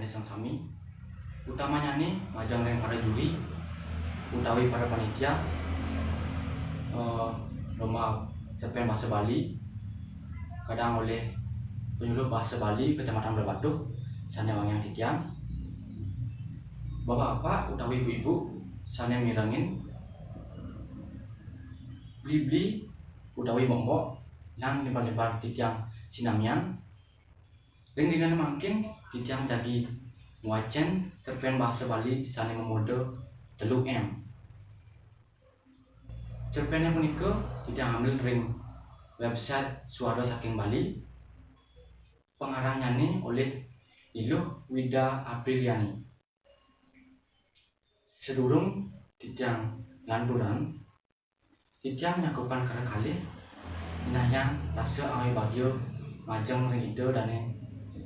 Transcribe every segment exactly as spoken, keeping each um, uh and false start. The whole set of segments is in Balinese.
Sang sami, utamanyane majeng ring para juri utawi para panitia, eh, lomba cerpen bahasa Bali, kadang olih penyuluh bahasa Bali Kecamatan Blahbatuh sane wangiang titiang. Bapak-bapak utawi ibu-ibu sane mirengin, beli-beli utawi mbok-mbok, nang limpah-limpah titiang sinamian, ring dinane mangkin titiang jagi ngwacen cerpen bahasa Bali sane mamoda telu M. Cerpene punika titiang ambil ring website Suara Saking Bali. Pangarangnyane olih Iluh Wida Apriliani. Sadurung titiang lanturang, titiang nyakupan kara kalih, nyinahang rasa angayu bagia majeng ring Ida Dane,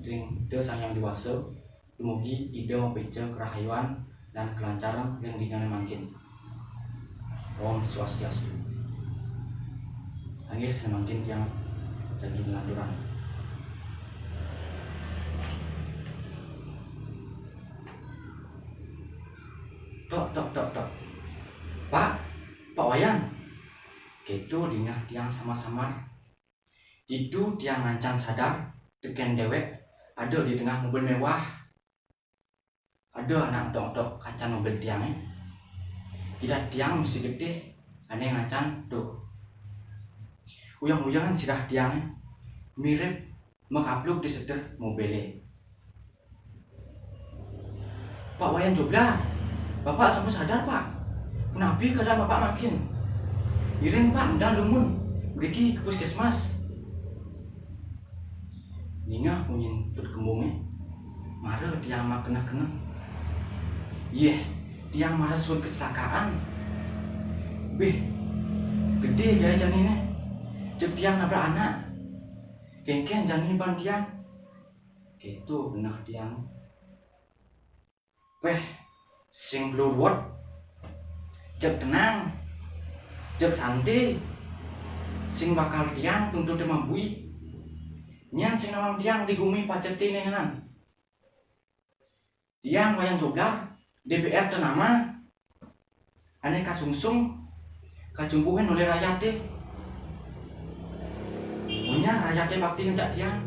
ring Ida Sang Hyang Dewasa, dumugi Ida mapica karahayuan lan kalancaran ring dinane mangkin. Om Swastiastu. Inggih, sane mangkin tiang jagi nglanturang. Tok, tok, tok, tok. "Pak, Pak Wayan." Keto dingeh tiang samar-samar. Ditu tiang ngancan sadar teken dewek ada di tengah mobil mewah. Ada anak entok-entok kacan mobil tiange. Jidat tiang misi getih, ane ngancan tuh. Uyang-uyangan sirah tiange mirip makaplug di setir mobile. "Pak Wayan Joblar, Bapak sampun sadar, Pak? Punapi keadaan Bapak mangkin?" "Iring, Pak, medal dumun, mriki ke puskesmas." Ningeh munyin put kembunge, mara tiang makeneh-keneh. Yeh, tiang mara suud kecelakaan. Bih, gede jaya janine. Jeg tiang nabrak anak. Kengken jani ban tiang. Keto beneh tiang. Weh, sing perlu ruwet. Jeg tenang. Jeg santi. Sing bakal tiang tuntute mabui. Nyen sing nawang tiang di gumi pacetine ngenan. Tiang Wayan Joblar, D P R ternama, ane kasungsung, kacumpuhin olih rakyate. Munyan rakyate bakti ngajak tiang.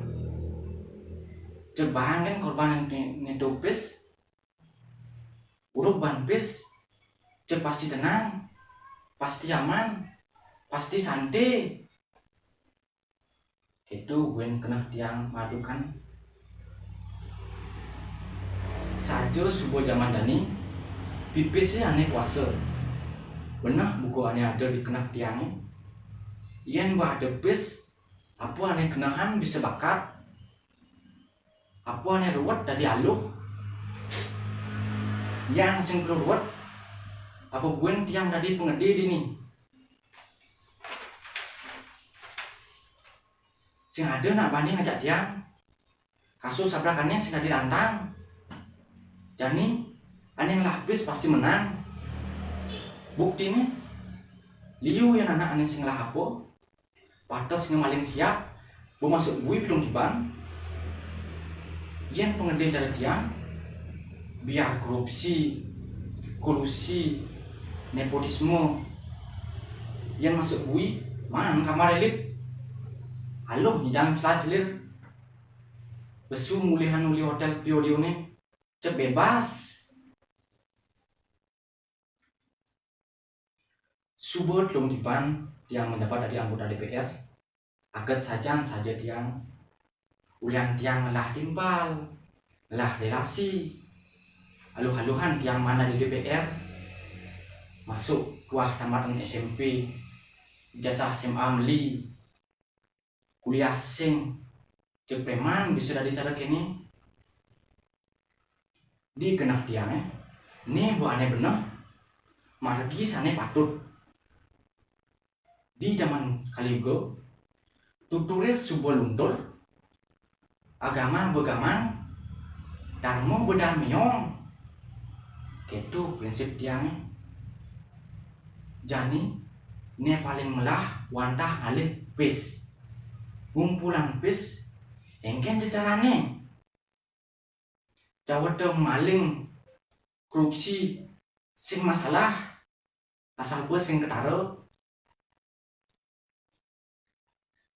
Jeg baang kan korban ne-, nento pis. Uruk ban pis, jeg pasti tenang, pasti aman, pasti santi. Keto buin keneh tiang madukan. Saja suba jaman dani, pipise ane kuasa. Beneh buka ane ada di keneh tiange. Yen ba ada pis, apa ane kenehan bisa bakat. Apa ane ruwet dadi aluh. Yang sing perlu ruwet, apa buin tiang dadi pangede dini. Sing ada nak bani ngajak tiang. Kasus sabrakane sing dadi lantang. Jani, ane ngelah pis pasti menang. Buktine, liu yen anak ane sing ngelah apa, pates ngemaling siap, bo masuk bui pelung tiban. Yen pangede cara tiang, biar korupsi, kolusi, nepotisme, yen masuk bui, maan kamar elit. Aluh nyidang celah celir. Besu mulihan uli hotel Pio-Dione, cep bebas. Suba telung tiban tiang menjabat dadi anggota D P R, aget sajan saja tiang. Ulian tiang ngelah timpal, ngelah relasi. Aluh-aluhan tiang maan dadi D P R, masuk tuah tamatin S M P, ijazah S M A meli, kuliah sing, jeg preman bisa dadi cara kene. Di keneh tiange, ne ba ane beneh, margi sane patut. Di jaman Kali Yuga, tuture suba luntur, agama ba gaman, darma ba darmeong. Keto prinsip tiange. Jani, ne paling melah wantah ngalih pis. Ngumpulang pis, engken cecarane. Jawata maling, korupsi, sing masalah, asal bos sing ketara.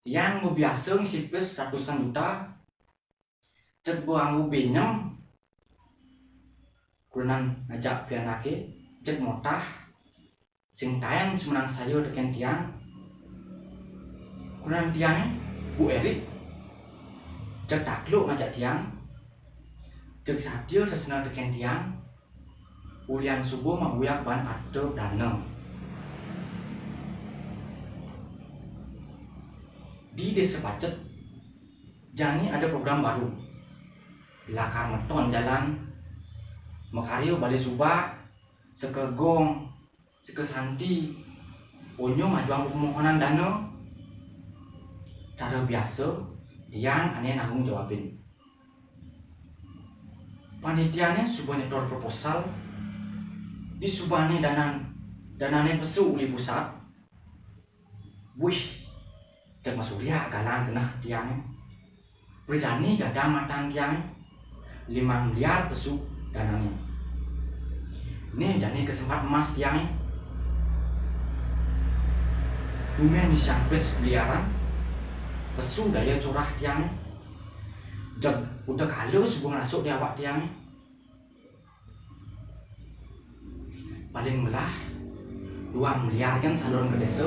Tiang mabiasa ngisi pis ratusan juta, jeg ba anggo benyem, kurenan ngajak pianake, jeg motah, sing taen sumenang saya teken tiang. Kurenan tiange, Bu Erik, jeg takluk ngajak tiang, jeg satia tresna teken tiang, ulian suba mabuyak baan arta dana. Di Desa Pacet, jani ada program baru. Lakar meton jalan, makarya bale subak, seka gong, seka santi, onya ngajuang permohonan dana. Cara biasa, tiang ane nanggung jawabin. Panitiane suba nyetor proposal, disubane danan, danane pesu uli pusat. Wih, jeg masuryak galang genah tiange. Prajani gadang matan tiange, limang miliar pesu danane. Nih jani kesempat emas tiange. Tumen ngisiang pis miliaran, pesu daya corah tiange. Jeg udah kala suba ngrasuk di awak tiange. Paling melah, dua miliar kan salurang ka desa,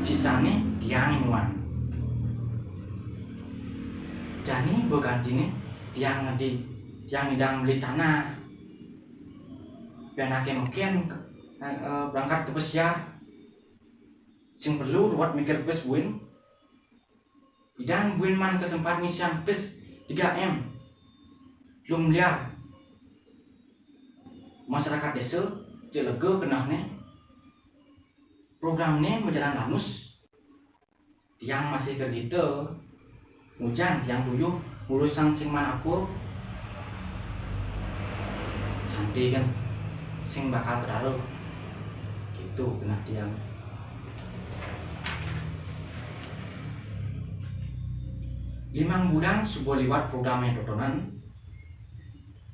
sisane tiang nyuan. Jani ba gantine tiang ngedi, tiang ngidang meli tanah. Pianake meken, eh, eh, berangkat ka pesiar. Sing perlu ruwet mikir pis buin. Pidan buin man kesempat ngisiang pis tiga M. Telu miliar. Masyarakat desa jeg lega kenehne. Programne majalan lanus. Tiang masih kergita, ngujang tiang tuyuh urusan sing man apa. Santi kan, sing bakal ketara. Gitu keneh tiang. Limang bulan suba liwat programe totonan,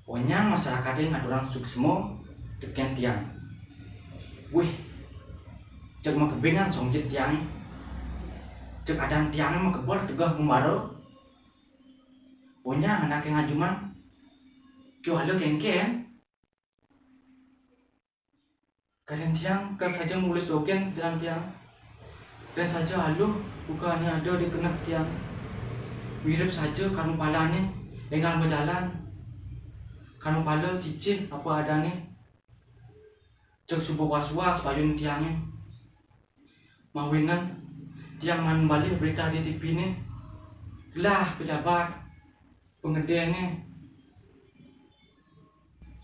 onyang masarakate ngaturang suksma teken tiang. Wih, jeg makebingan songjit tiange. Jeg adan tiange makeber tegeh ngumbara. Onyang anake ngajuman, kéwala kéngkén. Kadén tiang kadén saja mulus dogén kadén tiang. Kadén saja aluh buka ané ada di keneh tiang. Mirib saja karna palané énggal majalan. Karna pala cicih apa adané. Jeg suba was-was payun tiangé. Mawinan tiang maan mbalih berita di T V né. Gelah pejabat, pangedéné,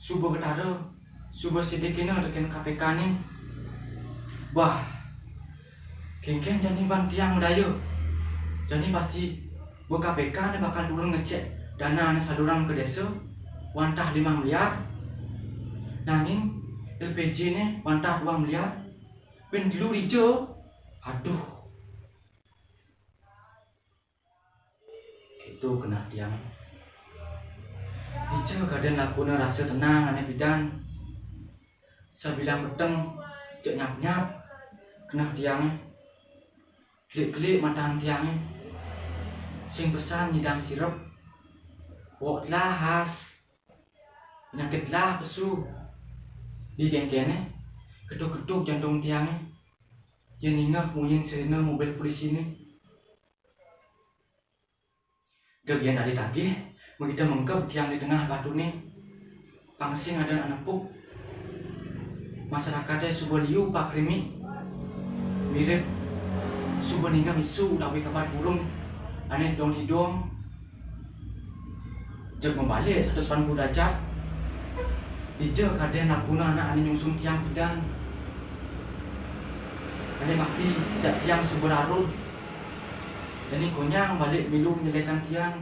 suba ketara, suba sidikina tekén K P K né. Bah, kéngkén jani ban tiang madaya. Jani pasti ba K P K né bakal turun ngecék dana ané salurang ka désa, wantah lima miliar. Nanging L P J né wantah dua miliar. Pin telu dija. Aduh. Kéto keneh tiang. Dija kadén laguna rasa tenang ané pidan. Sabilang peteng jeg nyap-nyap keneh tiangé. Kelik-kelik matan tiangé. Sing pesan nyidang sirep. Wok telah has. Penyakit telah pesu. Di kéngkéné, ketuk-ketuk jantung tiangé. Yén ningeh munyin sirina mobil polisiné. Jeg yén adi tagih, makita mengkeb tiang di tengah batuné. Pang sing ada anak nepuk. Masyarakaté suba liu pakrimi. Mirib suba ningeh isu utawi kabar burung ané tidong-tidong. Jeg mabalik satus delapan puluh derajat. Dija kadén laguna anak ané nyungsung tiang pidan. Ané bakti jak tiang suba rarud. Jani konyang balik milu nyelehang tiang.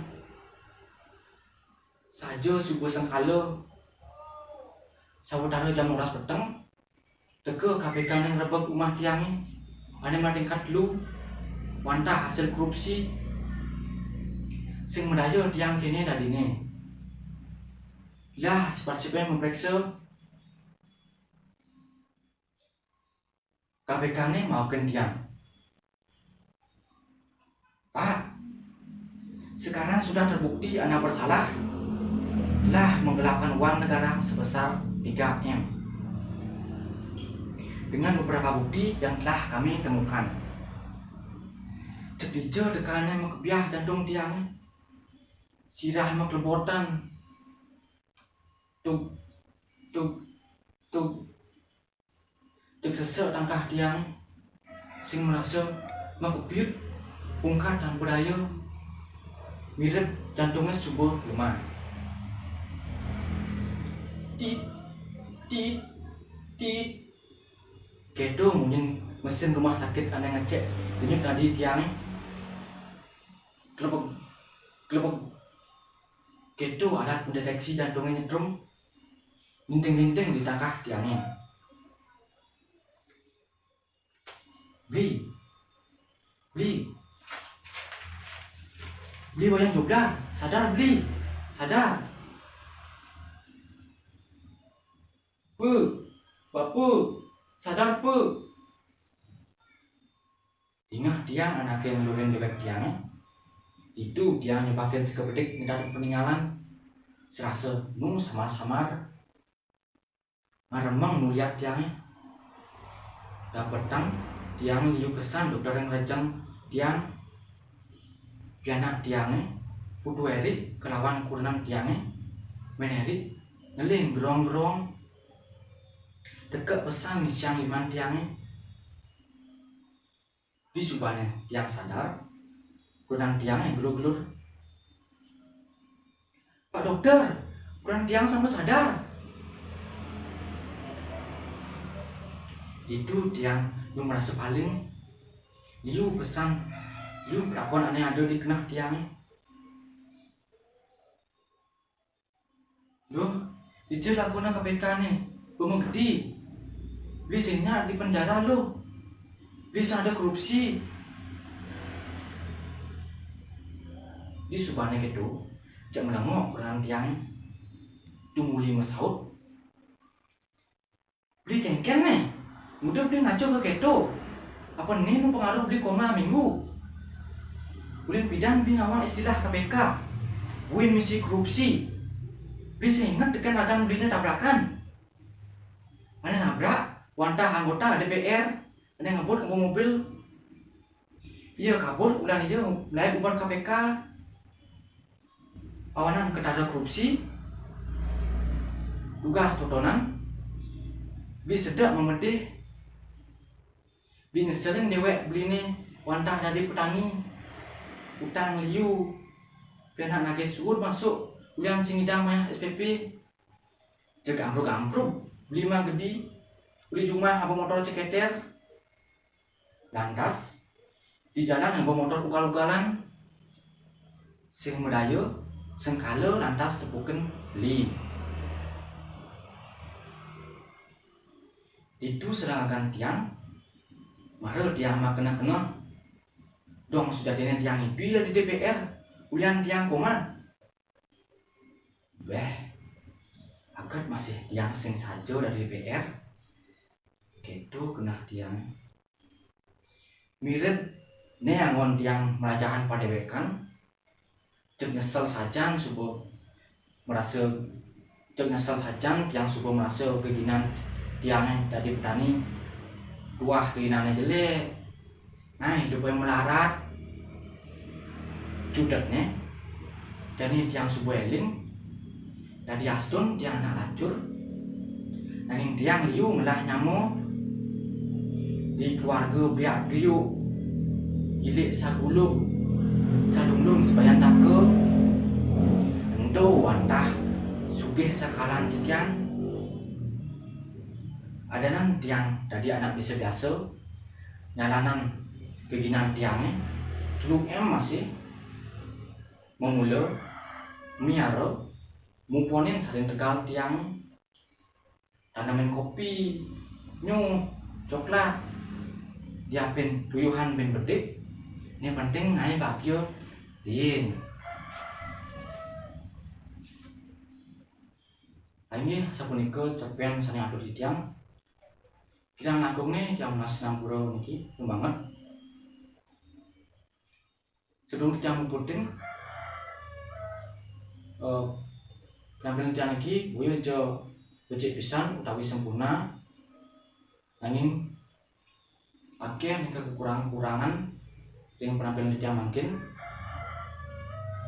Saja suba sengkala. Sawatara jam roras peteng. Teka K P K ané ngrebeg umah tiangé, ané matingkat telu, wantah hasil korupsi. Sing madaya tiang kéné dadiné. Lah, sipat-sipat mapriksa, K P K-né maokin tiang. Pak, sekarang sudah terbukti Anda bersalah, telah menggelapkan uang negara sebesar tiga M dengan beberapa bukti yang telah kami temukan. Cedija tekané makebiah jantung tiangé. Sirah maklebotan. Tug, tug, tug. Jeg sesek tangkah tiang sing marasa makebiut, pungkat tanpa daya, mirib jantungé suba lemah. Tit, tit, tit. Kéto munyin mesin rumah sakit ané ngecék denyut nadi tiangé. Klepek, klepek. Kéto alat mendeteksi jantungé nyetrum, nginting-nginting di tangkah tiangé. Bli. Bli. Bli Wayan Joglar, sadar, Bli. Sadar. Pe, Bapa, sadar, Pe. Dingeh tiang anaké ngelurin déwék tiangé, ditu tiang nyobakin sakebedik ngedatin paningalan, sarasa nu samar-samar ngaremeng nu liak tiangé. Dapetang tiang liu pesan dokter ngrejang tiang, pianak tiangé, Putu Eri kalawan kurenan tiangé, Mén Eri, ngeling gerong-gerong, teka pesan ngisiang liman tiangé. Disubané tiang sadar, kurenan tiangé gelur-gelur. "Pak Dokter, kurenan tiang sampun sadar." Ditu tiang nu marasa paling, liu pesan, liu pelakon ané ada di keneh tiangé. "Duh, dija lakuna K P K-né, bengong gedé. Beli sing nyak di penjara, luh. Beli sing ada korupsi." Disubané kéto, jeg melengok kurenan tiangé. Tumuli masaut, "Beli kéngkén né, nguda beli ngaco ka kéto. Apa né nu pengaruh beli koma minggu? Ulih pidan beli nawang istilah K P K, buin misi korupsi. Beli sing inget tekén ragan beliné tabrakan. Ané nabrak, wantah anggota D P R, ané ngebut nganggo mobil. Ia kabur ulian ia melaib umur K P K. Awanan ketara korupsi, tugas totonan, beli sedek mamedih, beli nyeselin déwék beliné wantah dadi petani, utang liu, pianak nagih suud masuk, ulian sing ngidang mayah S P P." Jeg amprug-amprug, beli ma gedé, beli jumah ngaba motor ceketer. Lantas, di jalan nganggo motor ugal-ugalan, sing madaya, sengkala lantas tepukin beli. Ditu sareng ragan tiang, mara tiang makeneh-keneh. Dong sujatiné tiang ibi di D P R, ulian tiang koma. Béh, aget masih tiang sing saja dadi D P R. Kéto keneh tiang. Mirib né anggon tiang mlajahan padéwékan, jeg nyesel sajan suba marasa, jeg nyesel sajan tiang suba marasa geginan tiangé dadi petani. Tuah geginané jelék. Nah, idup yang melarat. Judekné, jani tiang suba éling, dadi astun tiang anak lacur. Nanging tiang liu ngelah nyama di keluarga biak biuk, ilik saguluk, salunglung sabayantaka, ento wantah sugih sakalan titiang. Adanan tiang dadi anak biasa-biasa, nyalanan geginan tiangé, telu M masih, mamula, miara, muponin salin tegal tiangé, tanemin kopi, nyuh, coklat, diapin tuyuhan bin bedik, né penting ngaé bagia, tin. Inggih sapunika cerpen sané atur titiang. Kirang langkungné titiang nunas sinampura niki, nunas banget. Sadurung titiang muputing, eh, penampilan titiang niki boya ja becik pisan utawi sempurna, nanging akéh nika kakurang-kakurangan ring penampilan titiang mangkin.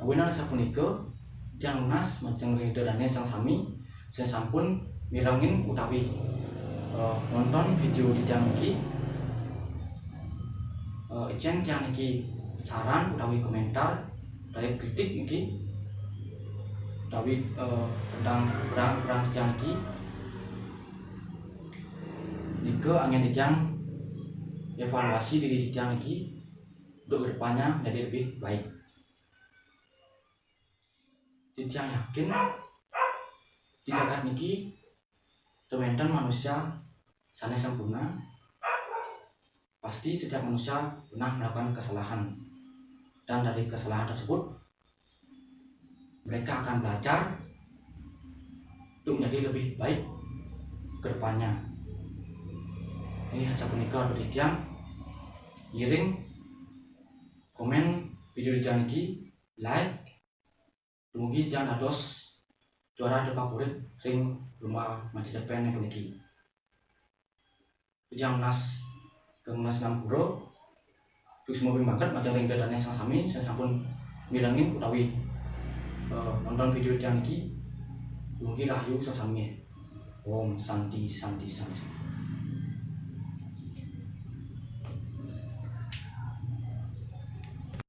Awinan sapunika, titiang nunas majeng ring Ida dané sareng sami sing sampun mirengin utawi, eh, nonton video titiang niki. Eh, icén titiang niki saran utawi komentar utawi kritik niki utawi, eh, tentang kakurang-kakurangan titiang niki, nika anggén titiang evaluasi diri titiang niki untuk kedepannya menjadi lebih baik. Titiang yakin di jagat niki teu wénten manusia sané sempurna. Pasti setiap manusia pernah melakukan kesalahan. Dan dari kesalahan tersebut, mereka akan belajar untuk menjadi lebih baik ke depannya. Inggih sapunika atur titiang, ngiring, komén video titiang niki, like, dumugi titiang dados juara terfavorit ring lomba maca cerpen puniki. Titiang nunas, nunas sinampura, suksma pinih banget majeng ring Ida dané sareng sami sing sampun mirengin utawi, eh, nonton video titiang niki. Dumugi rahayu sareng sami. Om Santi, Santi, Santi.